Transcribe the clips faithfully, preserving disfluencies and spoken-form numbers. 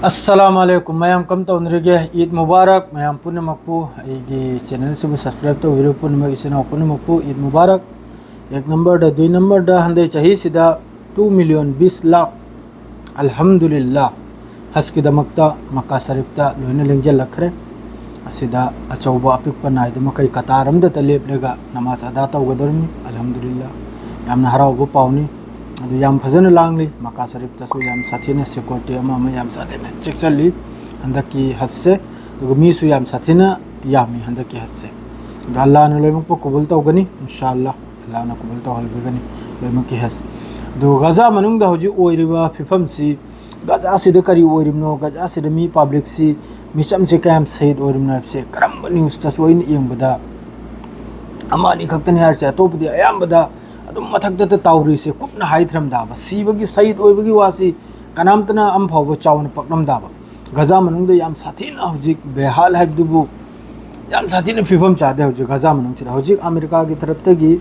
ꯑꯁꯂꯥꯃꯨ ꯑꯂꯥꯏꯀꯨꯝ꯫ ꯃꯌꯥꯝ ꯀꯝ ꯇꯧꯅꯔꯤꯒꯦ? ꯏꯗ ꯃꯨꯕꯥꯔꯛ꯫ ꯃꯌꯥꯝ ꯄꯨꯝꯅꯃꯛꯄꯨ, ꯑꯩꯒꯤ ꯆꯦꯅꯦꯜꯁꯤꯕꯨ ꯁꯕꯁꯀ꯭ꯔꯥꯏꯕ ꯇꯧꯕꯤꯔꯤꯕ ꯄꯨꯝꯅꯃꯛ, ꯏꯆꯤꯟ ꯏꯅꯥꯎ ꯄꯨꯝꯅꯃꯛꯄꯨ ꯏꯗ ꯃꯨꯕꯥꯔꯛ꯫ ꯑꯦꯛ ꯅꯝꯕꯔꯗ, ꯗꯨꯏ ꯅꯝꯕꯔꯗ ꯍꯟꯗꯛ ꯆꯍꯤꯁꯤꯗ ꯇꯨ ꯃꯤꯂꯤꯌꯟ ꯕꯤꯁ ꯂꯥꯈ, ꯑꯜꯍꯝꯗꯨꯂꯤꯜꯂꯥ, ꯍꯖꯀꯤꯗꯃꯛꯇ ꯃꯀꯥ ꯁꯔꯤꯐꯇ ꯂꯣꯏꯅ ꯂꯦꯡꯁꯤꯜꯂꯛꯈ꯭ꯔꯦ꯫ ꯑꯁꯤꯗ ꯑꯆꯧꯕ ꯑꯄꯤꯛꯄ ꯅꯥꯏꯗ ꯃꯈꯩ ꯀꯇꯥꯔ ꯑꯃꯗꯇ ꯂꯦꯞꯂꯒ ꯅꯃꯥꯖ ꯑꯗꯥ ꯇꯧꯒꯗꯧꯔꯤꯕꯅꯤ꯫ ꯑꯜꯍꯝꯗꯨꯂꯤꯜꯂꯥ, ꯌꯥꯝꯅ ꯍꯔꯥꯎꯕ ꯄꯥꯎꯅꯤ꯫ ꯑꯗꯨ ꯌꯥꯝ ꯐꯖꯅ ꯂꯥꯡꯂꯤ꯫ ꯃꯀꯥ ꯁꯔꯤꯐꯇꯁꯨ ꯌꯥꯝ ꯁꯥꯊꯤꯅ ꯁꯦꯀ꯭ꯌꯨꯔꯤꯇꯤ ꯑꯃ ꯑꯃ ꯌꯥꯝ ꯁꯥꯊꯤꯅ ꯆꯦꯛꯁꯤꯜꯂꯤ ꯍꯟꯗꯛꯀꯤ ꯍꯖꯁꯦ꯫ ꯑꯗꯨꯒ ꯃꯤꯁꯨ ꯌꯥꯝ ꯁꯥꯊꯤꯅ ꯌꯥꯝꯃꯤ ꯍꯟꯗꯛꯀꯤ ꯍꯖꯁꯦ꯫ ꯑꯗꯣ ꯑꯜꯂꯥꯅ ꯂꯣꯏꯅꯃꯛꯄꯨ ꯀꯕꯨꯜ ꯇꯧꯒꯅꯤ, ꯏꯟꯁꯥ ꯑꯜꯂꯥ꯫ ꯑꯜꯂꯥꯅ ꯀꯕꯨꯜ ꯇꯧꯍꯟꯕꯤꯒꯅꯤ ꯂꯣꯏꯅꯃꯛꯀꯤ ꯍꯖ꯫ ꯑꯗꯨꯒ ꯒꯖꯥ ꯃꯅꯨꯡꯗ ꯍꯧꯖꯤꯛ ꯑꯣꯏꯔꯤꯕ ꯐꯤꯕꯝꯁꯤ, ꯒꯖꯥꯁꯤꯗ ꯀꯔꯤ ꯑꯣꯏꯔꯤꯕꯅꯣ, ꯒꯖꯥꯁꯤꯗ ꯃꯤ ꯄꯕ꯭ꯂꯤꯛꯁꯤ, ꯃꯤꯆꯝꯁꯦ ꯀꯌꯥꯝ ꯁꯍꯤꯗ ꯑꯣꯏꯔꯤꯕꯅꯣ ꯍꯥꯏꯕꯁꯦ ꯀꯔꯝꯕ ꯅ꯭ꯌꯨꯁꯇꯁꯨ ꯑꯩꯅ ꯌꯦꯡꯕꯗ ꯑꯃ ꯑꯅꯤ ꯈꯛꯇꯅꯤ ꯍꯥꯏꯔꯤꯁꯦ, ꯑꯇꯣꯞꯄꯗꯤ ꯑꯌꯥꯝꯕꯗ ꯑꯗꯨꯝ ꯃꯊꯛꯇꯇ ꯇꯥꯎꯔꯤꯁꯦ꯫ ꯀꯨꯞꯅ ꯍꯥꯏꯊꯔꯝꯗꯕ, ꯁꯤꯕꯒꯤ, ꯁꯍꯤꯗ ꯑꯣꯏꯕꯒꯤ ꯋꯥꯁꯤ ꯀꯅꯥꯝꯇꯅ ꯑꯃꯐꯥꯎꯕ ꯆꯥꯎꯅ ꯄꯛꯂꯝꯗꯕ꯫ ꯒꯖꯥ ꯃꯅꯨꯡꯗ ꯌꯥꯝ ꯁꯥꯊꯤꯅ ꯍꯧꯖꯤꯛ ꯕꯦꯍꯥꯜ ꯍꯥꯏꯕꯗꯨꯕꯨ, ꯌꯥꯝ ꯁꯥꯊꯤꯅ ꯐꯤꯕꯝ ꯆꯥꯗꯦ ꯍꯧꯖꯤꯛ ꯒꯖꯥ ꯃꯅꯨꯡꯁꯤꯗ꯫ ꯍꯧꯖꯤꯛ ꯑꯃꯦꯔꯤꯀꯥꯒꯤ ꯇꯔꯞꯇꯒꯤ,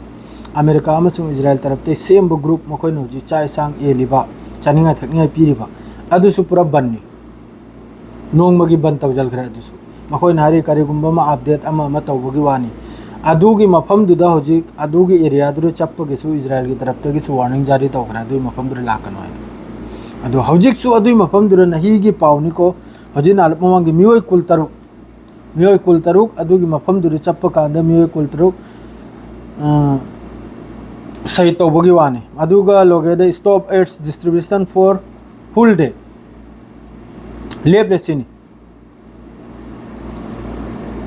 ꯑꯃꯦꯔꯤꯀꯥ ꯑꯃꯁꯨꯡ ꯏꯖꯔꯥꯌꯦꯜ ꯇꯔꯞꯇꯒꯤ ꯁꯦꯝꯕ ꯒ꯭ꯔꯨꯞ, ꯃꯈꯣꯏꯅ ꯍꯧꯖꯤꯛ ꯆꯥꯛ ꯏꯟꯁꯥꯡ ꯌꯦꯜꯂꯤꯕ, ꯆꯥꯅꯤꯡꯉꯥꯏ ꯊꯛꯅꯤꯡꯉꯥꯏ ꯄꯤꯔꯤꯕ, ꯑꯗꯨꯁꯨ ꯄꯨꯔꯥ ꯕꯟꯅꯤ꯫ ꯅꯣꯡꯃꯒꯤ ꯕꯟ ꯇꯧꯁꯤꯟꯈ꯭ꯔꯦ꯫ ꯑꯗꯨꯁꯨ ꯃꯈꯣꯏꯅ ꯍꯥꯏꯔꯤ, ꯀꯔꯤꯒꯨꯝꯕ ꯑꯃ ꯑꯞꯗꯦꯠ ꯑꯃ ꯑꯃ ꯇꯧꯕꯒꯤ ꯋꯥꯅꯤ꯫ ꯑꯗꯨꯒꯤ ꯃꯐꯝꯗꯨꯗ ꯍꯧꯖꯤꯛ, ꯑꯗꯨꯒꯤ ꯑꯦꯔꯤꯌꯥꯗꯨꯗ ꯆꯠꯄꯒꯤꯁꯨ ꯏꯖꯔꯥꯌꯦꯜꯒꯤ ꯇꯔꯞꯇꯒꯤꯁꯨ ꯋꯥꯔꯅꯤꯡ ꯖꯥꯔꯤ ꯇꯧꯈ꯭ꯔꯦ, ꯑꯗꯨꯒꯤ ꯃꯐꯝꯗꯨꯗ ꯂꯥꯛꯀꯅꯨ ꯍꯥꯏꯅ꯫ ꯑꯗꯣ ꯍꯧꯖꯤꯛꯁꯨ ꯑꯗꯨꯒꯤ ꯃꯐꯝꯗꯨꯗ ꯅꯍꯤꯒꯤ ꯄꯥꯎꯅꯤꯀꯣ, ꯍꯧꯖꯤꯛ ꯅꯍꯥꯟ ꯃꯃꯥꯡꯒꯤ ꯃꯤꯑꯣꯏ ꯀꯨꯟ ꯇꯔꯨꯛ, ꯃꯤꯑꯣꯏ ꯀꯨꯟ ꯇꯔꯨꯛ ꯑꯗꯨꯒꯤ ꯃꯐꯝꯗꯨꯗ ꯆꯠꯄ ꯀꯥꯟꯗ ꯃꯤꯑꯣꯏ ꯀꯨꯟ ꯇꯔꯨꯛ, ꯑ, ꯁꯍꯤꯗ ꯇꯧꯕꯒꯤ ꯋꯥꯅꯤ꯫ ꯑꯗꯨꯒ ꯂꯣꯒꯦꯗ stop aid distribution for full day, ꯂꯦꯞꯂꯦ ꯁꯤꯅꯤ꯫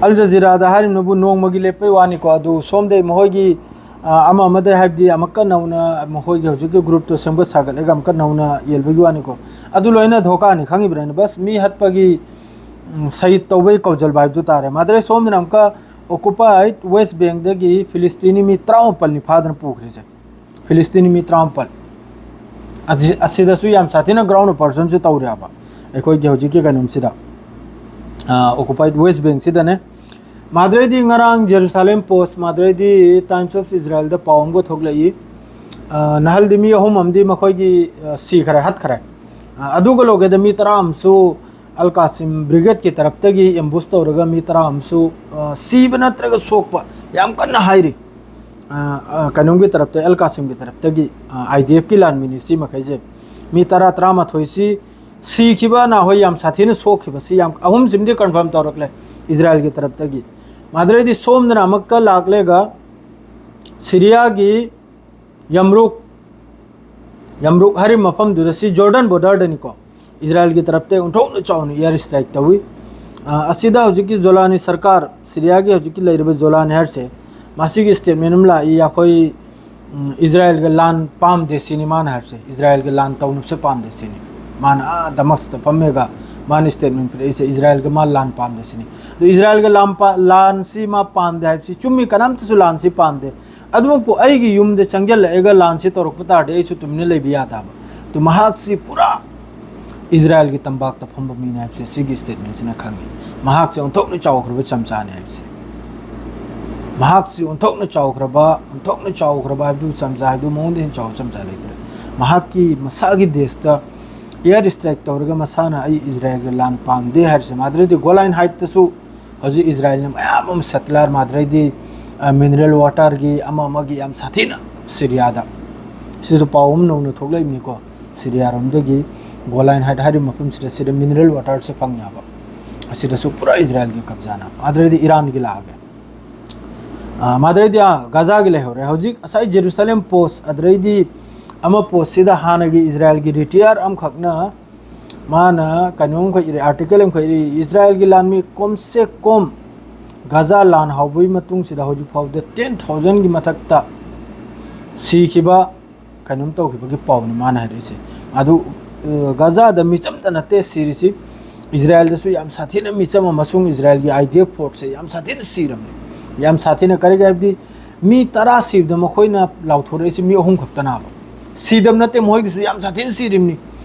ꯑꯜ ꯖꯖꯤꯔꯥꯗ ꯍꯥꯏꯔꯤꯕꯅꯕꯨ ꯅꯣꯡꯃꯒꯤ ꯂꯦꯞꯄꯩ ꯋꯥꯅꯤꯀꯣ꯫ ꯑꯗꯨ ꯁꯣꯝꯗꯩ ꯃꯈꯣꯏꯒꯤ, ꯑ, ꯑꯃ ꯑꯃꯗꯩ ꯍꯥꯏꯕꯗꯤ ꯑꯃꯨꯛꯀ ꯅꯧꯅ ꯃꯈꯣꯏꯒꯤ ꯍꯧꯖꯤꯛꯀꯤ ꯒ꯭ꯔꯨꯞꯇꯣ ꯁꯦꯝꯒꯠ ꯁꯥꯒꯠꯂꯒ ꯑꯃꯨꯛꯀ ꯅꯧꯅ ꯌꯦꯜꯕꯒꯤ ꯋꯥꯅꯤꯀꯣ꯫ ꯑꯗꯨ ꯂꯣꯏꯅ ꯙꯣꯀꯥꯅꯤ, ꯈꯪꯉꯤꯕ꯭ꯔꯥꯅꯦ? ꯕꯁ ꯃꯤ ꯍꯠꯄꯒꯤ, ꯎꯝ, ꯁꯍꯤꯗ ꯇꯧꯕꯒꯤ ꯀꯧꯖꯜꯕ ꯍꯥꯏꯕꯗꯨ ꯇꯥꯔꯦ꯫ ꯃꯥꯗ꯭ꯔꯦ ꯁꯣꯝꯗꯅ ꯑꯃꯨꯛꯀ ꯑꯣꯀꯨꯄꯥꯏꯠ ꯋꯦꯁ ꯕꯦꯡꯗꯒꯤ ꯐꯤꯂꯤꯁꯇꯤꯅꯤ ꯃꯤ ꯇꯔꯥꯃꯥꯄꯜꯅꯤ ꯐꯥꯗꯅ ꯄꯨꯈ꯭ꯔꯤꯁꯦ꯫ ꯐꯤꯂꯤꯁꯇꯤꯅꯤ ꯃꯤ ꯇꯔꯥꯃꯥꯄꯜ꯫ ꯑꯗꯤ-, ꯑꯁꯤꯗꯁꯨ ꯌꯥꯝ ꯁꯥꯊꯤꯅ ꯒ꯭ꯔꯥꯎꯟ ꯑꯣꯄꯔꯦꯁꯟꯁꯨ ꯇꯧꯔꯦꯕ ꯑꯩꯈꯣꯏꯒꯤ ꯍꯧꯖꯤꯛꯀꯤ ꯀꯩꯅꯣꯝꯁꯤꯗ, ꯑ, ꯑꯣꯀꯨꯄꯥꯏꯠ ꯋꯦꯁ ꯕꯦꯡꯁꯤꯗꯅꯦ꯫ ꯃꯥꯗ꯭ꯔꯦꯗꯤ ꯉꯔꯥꯡ ꯖꯦꯔꯨꯁꯥꯂꯦꯝ ꯄꯣꯁ, ꯃꯥꯗ꯭ꯔꯦꯗꯤ ꯇꯥꯏꯝꯁ ꯑꯣꯐ ꯏꯖꯔꯥꯌꯦꯜꯗ ꯄꯥꯎ ꯑꯃꯒ ꯊꯣꯛꯂꯛꯏ꯫ ꯑ, ꯅꯍꯜꯗꯤ ꯃꯤ ꯑꯍꯨꯝ ꯑꯃꯗꯤ ꯃꯈꯣꯏꯒꯤ, ꯑ, ꯁꯤꯈꯔꯦ, ꯍꯠꯈꯔꯦ꯫ ꯑ, ꯑꯗꯨꯒ ꯂꯣꯏꯒꯗ ꯃꯤ ꯇꯔꯥ ꯑꯃꯁꯨ ꯑꯜ ꯀꯥꯁꯤꯝ ꯕ꯭ꯔꯤꯒꯦꯗꯀꯤ ꯇꯔꯞꯇꯒꯤ ꯑꯦꯝꯕꯨꯁ ꯇꯧꯔꯒ ꯃꯤ ꯇꯔꯥ ꯑꯃꯁꯨ, ꯑ, ꯁꯤꯕ ꯅꯠꯇ꯭ꯔꯒ ꯁꯣꯛꯄ ꯌꯥꯝ ꯀꯟꯅ ꯍꯥꯏꯔꯤ꯫ ꯑ, ꯑ, ꯀꯩꯅꯣꯝꯒꯤ ꯇꯔꯞꯇ, ꯑꯜ ꯀꯥꯁꯤꯝꯒꯤ ꯇꯔꯞꯇꯒꯤ, ꯑ, IDFꯀꯤ ꯂꯥꯟꯃꯤ ꯅꯤꯁꯤ ꯃꯈꯩꯁꯦ ꯃꯤ ꯇꯔꯥ, ꯇꯔꯥꯃꯥꯊꯣꯏꯁꯤ ꯁꯤꯈꯤꯕ, ꯅꯍꯣꯏ ꯌꯥꯝ ꯁꯥꯊꯤꯅ ꯁꯣꯛꯈꯤꯕꯁꯤ ꯌꯥꯝ, ꯑꯍꯨꯝꯁꯤꯃꯗꯤ confirm ꯇꯧꯔꯛꯂꯦ ꯏꯖꯔꯥꯏꯜꯒꯤ ꯇꯔꯞꯇꯒꯤ꯫ ꯃꯗꯨꯗꯩꯗꯤ ꯁꯣꯝꯗꯅ ꯑꯃꯨꯛꯀ ꯂꯥꯛꯂꯦꯒ ꯁꯤꯔꯤꯌꯥꯒꯤ ꯌꯝꯔꯨꯛ, ꯌꯝꯔꯨꯛ ꯍꯥꯏꯔꯤꯕ ꯃꯐꯝꯗꯨꯗ, ꯁꯤ ꯖꯣꯔꯗꯟ borderꯗꯅꯤꯀꯣ, ꯏꯖꯔꯥꯏꯜꯒꯤ ꯇꯔꯞꯇ ꯑꯣꯟꯊꯣꯛꯅ ꯆꯥꯎꯅ air strike ꯇꯧꯏ꯫ ꯑ, ꯑꯁꯤꯗ ꯍꯧꯖꯤꯛꯀꯤ ꯖꯣꯂꯥꯅꯤ ꯁꯔꯀꯥꯔ, ꯁꯤꯔꯤꯌꯥꯒꯤ ꯍꯧꯖꯤꯛꯀꯤ ꯂꯩꯔꯤꯕ ꯖꯣꯂꯥꯅꯤ ꯍꯥꯏꯔꯤꯁꯦ, ꯃꯁꯤꯒꯤ statement ꯑꯃ ꯂꯥꯛꯏ, ꯑꯩꯈꯣꯏ, ꯎꯝ, ꯏꯖꯔꯥꯏꯜꯒ ꯂꯥꯟ ꯄꯥꯝꯗꯦ ꯁꯤꯅꯤ ꯃꯥꯅ ꯍꯥꯏꯔꯤꯁꯦ, ꯏꯖꯔꯥꯏꯜꯒ ꯂꯥꯟ ꯇꯧꯅꯕꯁꯦ ꯄꯥꯝꯗꯦ ꯁꯤꯅꯤ꯫ ꯃꯥꯅ ꯑꯥ ꯗꯃꯁꯇ ꯐꯝꯃꯦꯒ ꯃꯥꯅ statement ꯄꯤꯔꯛꯏꯁꯦ, ꯏꯖꯔꯥꯏꯜꯒ ꯃꯥ ꯂꯥꯟ ꯄꯥꯝꯗꯦ ꯁꯤꯅꯤ꯫ ꯑꯗꯨ ꯏꯖꯔꯥꯏꯜꯒ ꯂꯥꯟ ꯄꯥ-, ꯂꯥꯟꯁꯤ ꯃꯥ ꯄꯥꯝꯗꯦ ꯍꯥꯏꯕꯁꯤ ꯆꯨꯝꯃꯤ, ꯀꯅꯥꯝꯇꯁꯨ ꯂꯥꯟꯁꯤ ꯄꯥꯝꯗꯦ꯫ ꯑꯗꯨꯃꯛꯄꯨ ꯑꯩꯒꯤ ꯌꯨꯝꯗ ꯆꯪꯁꯤꯜꯂꯛꯑꯒ ꯂꯥꯟꯁꯤ ꯇꯧꯔꯛꯄ ꯇꯥꯔꯗꯤ ꯑꯩꯁꯨ ꯇꯨꯃꯤꯟꯅ ꯂꯩꯕ ꯌꯥꯗꯕ꯫ ꯑꯗꯨ ꯃꯍꯥꯛꯁꯤ ꯄꯨꯔꯥ ꯏꯖꯔꯥꯏꯜꯒꯤ ꯇꯝꯄꯥꯛꯇ ꯐꯝꯕ ꯃꯤꯅꯤ ꯍꯥꯏꯕꯁꯦ ꯁꯤꯒꯤ statementꯁꯤꯅ ꯈꯪꯉꯤ꯫ ꯃꯍꯥꯛꯁꯤ ꯑꯣꯟꯊꯣꯛꯅ ꯆꯥꯎꯈ꯭ꯔꯕ ꯆꯝꯆꯥꯅꯤ ꯍꯥꯏꯕꯁꯦ꯫ ꯃꯍꯥꯛꯁꯤ ꯑꯣꯟꯊꯣꯛꯅ ꯆꯥꯎꯈ꯭ꯔꯕ, ꯑꯣꯟꯊꯣꯛꯅ ꯆꯥꯎꯈ꯭ꯔꯕ ꯍꯥꯏꯕꯗꯨ ꯆꯝꯆꯥ ꯍꯥꯏꯕꯗꯨ ꯃꯉꯣꯟꯗ ꯍꯦꯟꯅ ꯆꯥꯎꯕ ꯆꯝꯆꯥ ꯂꯩꯇ꯭ꯔꯦ꯫ ꯃꯍꯥꯛꯀꯤ ꯃꯁꯥꯒꯤ ꯗꯦꯁꯇ air strike ꯇꯧꯔꯒ ꯃꯁꯥꯅ ꯑꯩ ꯏꯖꯔꯥꯏꯜꯒ ꯂꯥꯟ ꯄꯥꯝꯗꯦ ꯍꯥꯏꯔꯤꯁꯦ꯫ ꯃꯥꯗ꯭ꯔꯗꯤ ꯒꯣꯂꯥꯏꯟ ꯍꯥꯏꯠꯇꯁꯨ ꯍꯧꯖꯤꯛ ꯏꯖꯔꯥꯏꯜꯅ ꯃꯌꯥꯝ ꯑꯃ settler ꯃꯥꯗ꯭ꯔꯩꯗꯤ, ꯑ, mineral waterꯒꯤ ꯑꯃ ꯑꯃꯒꯤ ꯌꯥꯝ ꯁꯥꯊꯤꯅ ꯁꯤꯔꯤꯌꯥꯗ꯫ ꯁꯤꯁꯨ ꯄꯥꯎ ꯑꯃ ꯅꯧꯅ ꯊꯣꯛꯂꯛꯏꯕꯅꯤꯀꯣ꯫ ꯁꯤꯔꯤꯌꯥꯔꯣꯝꯗꯒꯤ ꯒꯣꯂꯥꯏꯟ ꯍꯥꯏꯠ ꯍꯥꯏꯔꯤꯕ ꯃꯐꯝꯁꯤꯗ, ꯁꯤꯗ mineral waterꯁꯦ ꯐꯪꯉꯦꯕ꯫ ꯑꯁꯤꯗꯁꯨ ꯄꯨꯔꯥ ꯏꯖꯔꯥꯏꯜꯒꯤ ꯀꯕꯖꯥꯅ꯫ ꯑꯗꯨꯗꯩꯗꯤ ꯏꯔꯥꯟꯒꯤ ꯂꯥꯛꯑꯒꯦ꯫ ꯑ, ꯃꯥꯗ꯭ꯔꯩꯗꯤ, ꯑ, ꯒꯥꯖꯥꯒꯤ ꯂꯩꯍꯧꯔꯦ꯫ ꯍꯧꯖꯤꯛ ꯉꯁꯥꯏ Jerusalem Post, ꯑꯗꯨꯗꯩꯗꯤ ꯑꯃ Postꯁꯤꯗ ꯍꯥꯟꯅꯒꯤ ꯏꯖꯔꯥꯏꯜꯒꯤ retire ꯑꯃꯈꯛꯅ ꯃꯥꯅ ꯀꯩꯅꯣꯝꯈꯛ ꯏꯔꯦ, article ꯑꯃꯈꯛ ꯏꯔꯦ, ꯏꯖꯔꯥꯏꯜꯒꯤ ꯂꯥꯟꯃꯤ ꯀꯣꯝꯁꯦ ꯀꯣꯝ ꯒꯥꯖꯥ ꯂꯥꯟ ꯍꯧꯕꯒꯤ ꯃꯇꯨꯡꯁꯤꯗ ꯍꯧꯖꯤꯛ ꯐꯥꯎꯗ ten thousandꯒꯤ ꯃꯊꯛꯇ ꯁꯤꯈꯤꯕ, ꯀꯩꯅꯣꯝ ꯇꯧꯈꯤꯕꯒꯤ ꯄꯥꯎꯅꯤ ꯃꯥꯅ ꯍꯥꯏꯔꯛꯏꯁꯦ꯫ ꯑꯗꯨ, ꯑ, ꯒꯥꯖꯥꯗ ꯃꯤꯆꯝꯇ ꯅꯠꯇꯦ ꯁꯤꯔꯤꯁꯤ, ꯏꯖꯔꯥꯏꯜꯗꯁꯨ ꯌꯥꯝ ꯁꯥꯊꯤꯅ ꯃꯤꯆꯝ ꯑꯃꯁꯨꯡ ꯏꯖꯔꯥꯏꯜꯒꯤ IDF forceꯁꯦ ꯌꯥꯝ ꯁꯥꯊꯤꯅ ꯁꯤꯔꯝꯃꯤ꯫ ꯌꯥꯝ ꯁꯥꯊꯤꯅ ꯀꯔꯤꯒꯤ ꯍꯥꯏꯕꯗꯤ ꯃꯤ ꯇꯔꯥ ꯁꯤꯕꯗ ꯃꯈꯣꯏꯅ ꯂꯥꯎꯊꯣꯔꯛꯏꯁꯤ ꯃꯤ ꯑꯍꯨꯝ ꯈꯛꯇꯅꯦꯕ꯫ ꯁꯤꯗꯕ ꯅꯠꯇꯦ, ꯃꯈꯣꯏꯒꯤꯁꯨ ꯌꯥꯝ ꯁꯥꯊꯤꯅ ꯁꯤꯔꯤꯕꯅꯤ꯫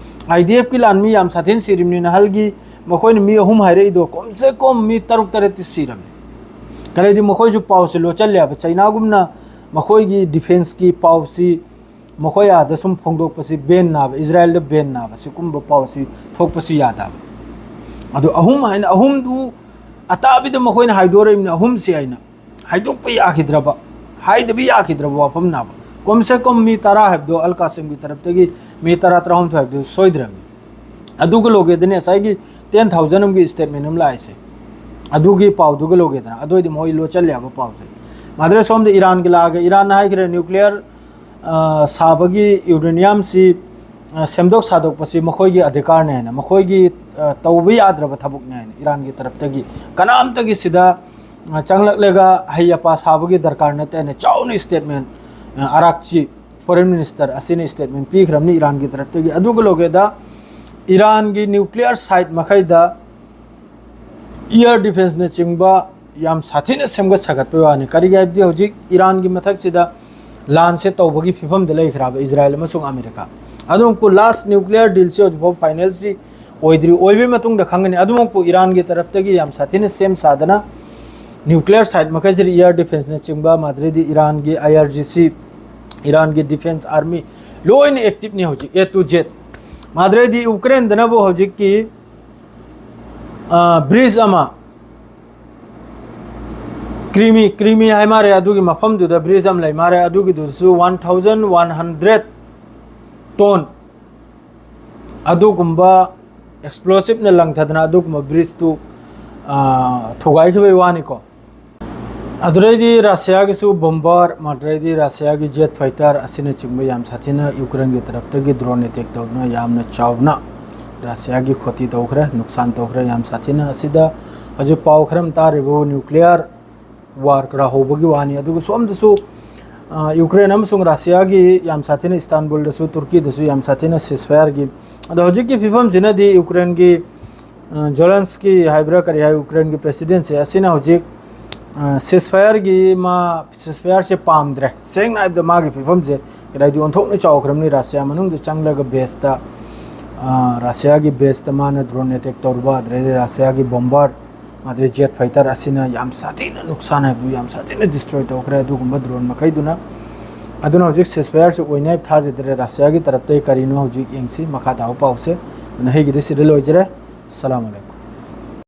IDFꯀꯤ ꯂꯥꯟꯃꯤ ꯌꯥꯝ ꯁꯥꯊꯤꯅ ꯁꯤꯔꯤꯕꯅꯤ꯫ ꯅꯍꯥꯜꯒꯤ ꯃꯈꯣꯏꯅ ꯃꯤ ꯑꯍꯨꯝ ꯍꯥꯏꯔꯛꯏꯗꯣ ꯀꯣꯝꯁꯦ ꯀꯣꯝ ꯃꯤ ꯇꯔꯨꯛ ꯇꯔꯦꯠꯇꯤ ꯁꯤꯔꯕꯅꯤ꯫ ꯀꯔꯤꯗꯤ ꯃꯈꯣꯏꯁꯨ ꯄꯥꯎꯁꯦ ꯂꯣꯠꯆꯜꯂꯦꯕ꯫ ꯆꯩꯅꯥꯒꯨꯝꯅ ꯃꯈꯣꯏꯒꯤ defenceꯀꯤ ꯄꯥꯎꯁꯤ ꯃꯈꯣꯏ ꯑꯥꯗ ꯁꯨꯝ ꯐꯣꯡꯗꯣꯛꯄꯁꯤ ꯕꯦꯟ ꯅꯥꯕ, ꯏꯖꯔꯥꯌꯦꯜꯗ ꯕꯦꯟ ꯅꯥꯕ, ꯁꯤꯒꯨꯝꯕ ꯄꯥꯎꯁꯤ ꯊꯣꯛꯄꯁꯨ ꯌꯥꯗꯕ꯫ ꯑꯗꯨ ꯑꯍꯨꯝ ꯍꯥꯏꯅ, ꯑꯍꯨꯝꯗꯨ ꯑꯇꯥꯕꯤꯗ ꯃꯈꯣꯏꯅ ꯍꯥꯏꯗꯣꯔꯛꯏꯕꯅꯤ, ꯑꯍꯨꯝꯁꯤ ꯍꯥꯏꯅ ꯍꯥꯏꯗꯣꯛꯄ ꯌꯥꯈꯤꯗ꯭ꯔꯕ, ꯍꯥꯏꯗꯕ ꯌꯥꯈꯤꯗ꯭ꯔꯕ ꯋꯥꯐꯝ ꯅꯥꯕ꯫ ꯀꯣꯝꯁꯦ ꯀꯣꯝ ꯃꯤ ꯇꯔꯥ ꯍꯥꯏꯕꯗꯣ, ꯑꯜ ꯀꯥꯁꯤꯝꯒꯤ ꯇꯔꯞꯇꯒꯤ ꯃꯤ ꯇꯔꯥ, ꯇꯔꯥꯍꯨꯝꯗꯣꯏ ꯍꯥꯏꯕꯗꯨ ꯁꯣꯏꯗ꯭ꯔꯕꯅꯤ꯫ ꯑꯗꯨꯒ ꯂꯣꯒꯦꯗꯅꯦ ꯉꯁꯥꯏꯒꯤ ꯇꯦꯟ ꯊꯥꯎꯖꯟ ꯑꯃꯒꯤ ꯁ꯭ꯇꯦꯠꯃꯦꯟ ꯑꯃ ꯂꯥꯛꯏꯁꯦ, ꯑꯗꯨꯒꯤ ꯄꯥꯎꯗꯨꯒ ꯂꯣꯒꯦꯗꯅ꯫ ꯑꯗꯨ ꯑꯣꯏꯗꯤ ꯃꯈꯣꯏ ꯂꯣꯠꯆꯜꯂꯦ ꯍꯥꯏꯕ ꯄꯥꯎꯁꯦ꯫ ꯃꯥꯗ꯭ꯔꯦ ꯁꯣꯝꯗ ꯏꯔꯥꯟꯒꯤ ꯂꯥꯛꯑꯒ, ꯏꯔꯥꯟꯅ ꯍꯥꯏꯈ꯭ꯔꯦ ꯅ꯭ꯌꯨꯀ꯭ꯂꯤꯌꯔ ꯑ, ꯁꯥꯕꯒꯤ ꯌꯨꯔꯦꯅꯤꯌꯝꯁꯤ, ꯑ, ꯁꯦꯝꯗꯣꯛ ꯁꯥꯗꯣꯛꯄꯁꯤ ꯃꯈꯣꯏꯒꯤ ꯑꯙꯤꯀꯥꯔꯅꯦ ꯍꯥꯏꯅ, ꯃꯈꯣꯏꯒꯤ, ꯑ, ꯇꯧꯕ ꯌꯥꯗ꯭ꯔꯕ ꯊꯕꯛꯅꯦ ꯍꯥꯏꯅ ꯏꯔꯥꯟꯒꯤ ꯇꯔꯞꯇꯒꯤ ꯀꯅꯥꯝꯇꯒꯤ ꯁꯤꯗ, ꯑ, ꯆꯪꯂꯛꯂꯒ ꯍꯩ ꯑꯄꯥ ꯁꯥꯕꯒꯤ ꯗꯔꯀꯥꯔ ꯅꯠꯇꯦ ꯍꯥꯏꯅ ꯆꯥꯎꯅ ꯁ꯭ꯇꯦꯠꯃꯦꯟ, ꯑ, ꯑꯔꯥꯛꯆꯤ ꯐꯣꯔꯦꯟ ꯃꯤꯅꯤꯁꯇꯔ ꯑꯁꯤꯅ ꯁ꯭ꯇꯦꯠꯃꯦꯟ ꯄꯤꯈ꯭ꯔꯕꯅꯤ ꯏꯔꯥꯟꯒꯤ ꯇꯔꯞꯇꯒꯤ꯫ ꯑꯗꯨꯒ ꯂꯣꯒꯦꯗ ꯏꯔꯥꯟꯒꯤ ꯅ꯭ꯌꯨꯀ꯭ꯂꯤꯌꯔ ꯁꯥꯏꯠ ꯃꯈꯩꯗ ꯏꯌꯔ ꯗꯤꯐꯦꯟꯁꯅꯆꯤꯡꯕ ꯌꯥꯝ ꯁꯥꯊꯤꯅ ꯁꯦꯝꯒꯠ ꯁꯥꯒꯠꯄꯩ ꯋꯥꯅꯤ꯫ ꯀꯔꯤꯒꯤ ꯍꯥꯏꯕꯗꯤ ꯍꯧꯖꯤꯛ ꯏꯔꯥꯟꯒꯤ ꯃꯊꯛꯁꯤꯗ ꯂꯥꯟꯁꯦ ꯇꯧꯕꯒꯤ ꯐꯤꯕꯝꯗ ꯂꯩꯈ꯭ꯔꯕ ꯏꯖꯔꯥꯌꯦꯜ ꯑꯃꯁꯨꯡ ꯑꯃꯦꯔꯤꯀꯥ꯫ ꯑꯗꯨꯃꯛꯄꯨ ꯂꯥꯁ ꯅ꯭ꯌꯨꯀ꯭ꯂꯤꯌꯔ ꯗꯤꯜꯁꯤ ꯍꯧꯖꯤꯛꯐꯥꯎ ꯐꯥꯏꯅꯦꯜꯁꯤ ꯑꯣꯏꯗ꯭ꯔꯤ, ꯑꯣꯏꯕꯒꯤ ꯃꯇꯨꯡꯗ ꯈꯪꯒꯅꯤ꯫ ꯑꯗꯨꯃꯛꯄꯨ ꯏꯔꯥꯟꯒꯤ ꯇꯔꯞꯇꯒꯤ ꯌꯥꯝ ꯁꯥꯊꯤꯅ ꯁꯦꯝ ꯁꯥꯗꯅ ꯅ꯭ꯌꯨꯀ꯭ꯂꯤꯌꯔ ꯁꯥꯏꯠ ꯃꯈꯩꯁꯤꯗ ꯏꯌꯔ ꯗꯤꯐꯦꯟꯁꯅꯆꯤꯡꯕ, ꯃꯥꯗ꯭ꯔꯦꯗꯤ ꯏꯔꯥꯟꯒꯤ ꯑꯥꯏ R G C, ꯏꯔꯥꯟꯒꯤ defence army ꯂꯣꯏꯅ ꯑꯦꯛꯇꯤꯞꯅꯤ ꯍꯧꯖꯤꯛ, ꯑꯦ ꯇꯨ ꯖꯦꯠ꯫ ꯃꯥꯗ꯭ꯔꯦꯗꯤ ꯌꯨꯀ꯭ꯔꯦꯟꯗꯅꯕꯨ ꯍꯧꯖꯤꯛꯀꯤ, ꯑ, ꯕ꯭ꯔꯤꯖ ꯑꯃ, ꯀ꯭ꯔꯤꯃꯤ, ꯀ꯭ꯔꯤꯃꯤ ꯍꯥꯏ ꯃꯥꯔꯦ, ꯑꯗꯨꯒꯤ ꯃꯐꯝꯗꯨꯗ ꯕ꯭ꯔꯤꯖ ꯑꯃ ꯂꯩ ꯃꯥꯔꯦ, ꯑꯗꯨꯒꯤꯗꯨꯁꯨ one thousand one hundred ton ꯑꯗꯨꯒꯨꯝꯕ ꯑꯦꯛꯁꯄ꯭ꯂꯣꯁꯤꯞꯅ ꯂꯪꯊꯗꯅ ꯑꯗꯨꯒꯨꯝꯕ ꯕ꯭ꯔꯤꯖꯇꯨ, ꯑ, ꯊꯨꯒꯥꯏꯈꯤꯕꯒꯤ ꯋꯥꯅꯤꯀꯣ꯫ ꯑꯗꯨꯗꯩꯗꯤ ꯔꯁꯤꯌꯥꯒꯤꯁꯨ ꯕꯣꯝꯕꯔ, ꯑꯗꯨꯗꯩꯗꯤ ꯔꯁꯤꯌꯥꯒꯤ ꯖꯦꯠ ꯐꯥꯏꯇꯔ ꯑꯁꯤꯅꯆꯤꯡꯕ ꯌꯥꯝ ꯁꯥꯊꯤꯅ ꯌꯨꯀ꯭ꯔꯦꯟꯒꯤ ꯇꯔꯞꯇꯒꯤ ꯗ꯭ꯔꯣꯟ ꯑꯦꯇꯦꯛ ꯇꯧꯗꯨꯅ ꯌꯥꯝꯅ ꯆꯥꯎꯅ ꯔꯁꯤꯌꯥꯒꯤ ꯈꯣꯇꯤ ꯇꯧꯈ꯭ꯔꯦ, ꯅꯨꯡꯁꯥꯟ ꯇꯧꯈ꯭ꯔꯦ ꯌꯥꯝ ꯁꯥꯊꯤꯅ꯫ ꯑꯁꯤꯗ ꯍꯧꯖꯤꯛ ꯄꯥꯎ ꯈꯔ ꯑꯃ ꯇꯥꯔꯤꯕ ꯅ꯭ꯌꯨꯀ꯭ꯂꯤꯌꯔ ꯋꯥꯔ ꯈꯔ ꯍꯧꯕꯒꯤ ꯋꯥꯅꯤ꯫ ꯑꯗꯨꯒ ꯁꯣꯝꯗꯁꯨ, ꯑ, ꯌꯨꯀ꯭ꯔꯦꯟ ꯑꯃꯁꯨꯡ ꯔꯁꯤꯌꯥꯒꯤ ꯌꯥꯝ ꯁꯥꯊꯤꯅ ꯏꯁꯇꯥꯟꯕꯨꯜꯗꯁꯨ, ꯇꯨꯔꯀꯤꯗꯁꯨ ꯌꯥꯝ ꯁꯥꯊꯤꯅ ceasefire-ꯒꯤ, ꯑꯗꯣ ꯍꯧꯖꯤꯛꯀꯤ ꯐꯤꯕꯝꯁꯤꯅꯗꯤ ꯌꯨꯀ꯭ꯔꯦꯟꯒꯤ, ꯑ, ꯖꯣꯂꯦꯟꯁꯀꯤ ꯍꯥꯏꯕ꯭ꯔꯥ ꯀꯔꯤ ꯍꯥꯏ, ꯌꯨꯀ꯭ꯔꯦꯟꯒꯤ ꯄ꯭ꯔꯦꯁꯤꯗꯦꯟꯁꯤ ꯑꯁꯤꯅ ꯍꯧꯖꯤꯛ, ꯑ, ceasefire-ꯒꯤ ꯃꯥ, ceasefire-ꯁꯦ ꯄꯥꯝꯗ꯭ꯔꯦ꯫ ꯁꯦꯡꯅ ꯍꯥꯏꯕꯗ ꯃꯥꯒꯤ ꯐꯤꯕꯝꯁꯦ ꯀꯗꯥꯏꯗꯤ ꯑꯣꯟꯊꯣꯛꯅ ꯆꯥꯎꯈ꯭ꯔꯕꯅꯤ꯫ ꯔꯁꯤꯌꯥ ꯃꯅꯨꯡꯗ ꯆꯪꯂꯒ ꯕꯦꯁꯇ, ꯑ, ꯔꯁꯤꯌꯥꯒꯤ ꯕꯦꯁꯇ ꯃꯥꯅ ꯗ꯭ꯔꯣꯟ ꯑꯦꯇꯦꯛ ꯇꯧꯔꯨꯕ, ꯑꯗꯨꯗꯩꯗꯤ ꯔꯁꯤꯌꯥꯒꯤ ꯕꯣꯝꯕꯔ, ꯑꯗꯩ ꯖꯦꯠ ꯐꯥꯏꯇꯔ ꯑꯁꯤꯅ ꯌꯥꯝ ꯁꯥꯊꯤꯅ ꯅꯨꯡꯁꯥꯟ ꯍꯥꯏꯕꯗꯨ ꯌꯥꯝ ꯁꯥꯊꯤꯅ ꯗꯤꯁꯇ꯭ꯔꯣꯏ ꯇꯧꯈ꯭ꯔꯦ꯫ ꯑꯗꯨꯒꯨꯝꯕ ꯗ꯭ꯔꯣꯟ ꯃꯈꯩꯗꯨꯅ ꯑꯗꯨꯅ ꯍꯧꯖꯤꯛ ceasefire ꯁꯨ ꯑꯣꯏꯅꯤ ꯍꯥꯏꯕ ꯊꯥꯖꯗ꯭ꯔꯦ꯫ ꯔꯁꯤꯌꯥꯒꯤ ꯇꯔꯞꯇꯒꯤ ꯀꯔꯤꯅꯣ ꯍꯧꯖꯤꯛ ꯌꯦꯡꯁꯤ, ꯃꯈꯥ ꯇꯥꯕ ꯄꯥꯎꯁꯦ꯫ ꯑꯗꯨꯅ ꯑꯩꯒꯤꯗꯤ ꯁꯤꯗ ꯂꯣꯏꯖꯔꯦ꯫ ꯁꯂꯥꯝ ꯑꯂꯩꯀꯨꯝ꯫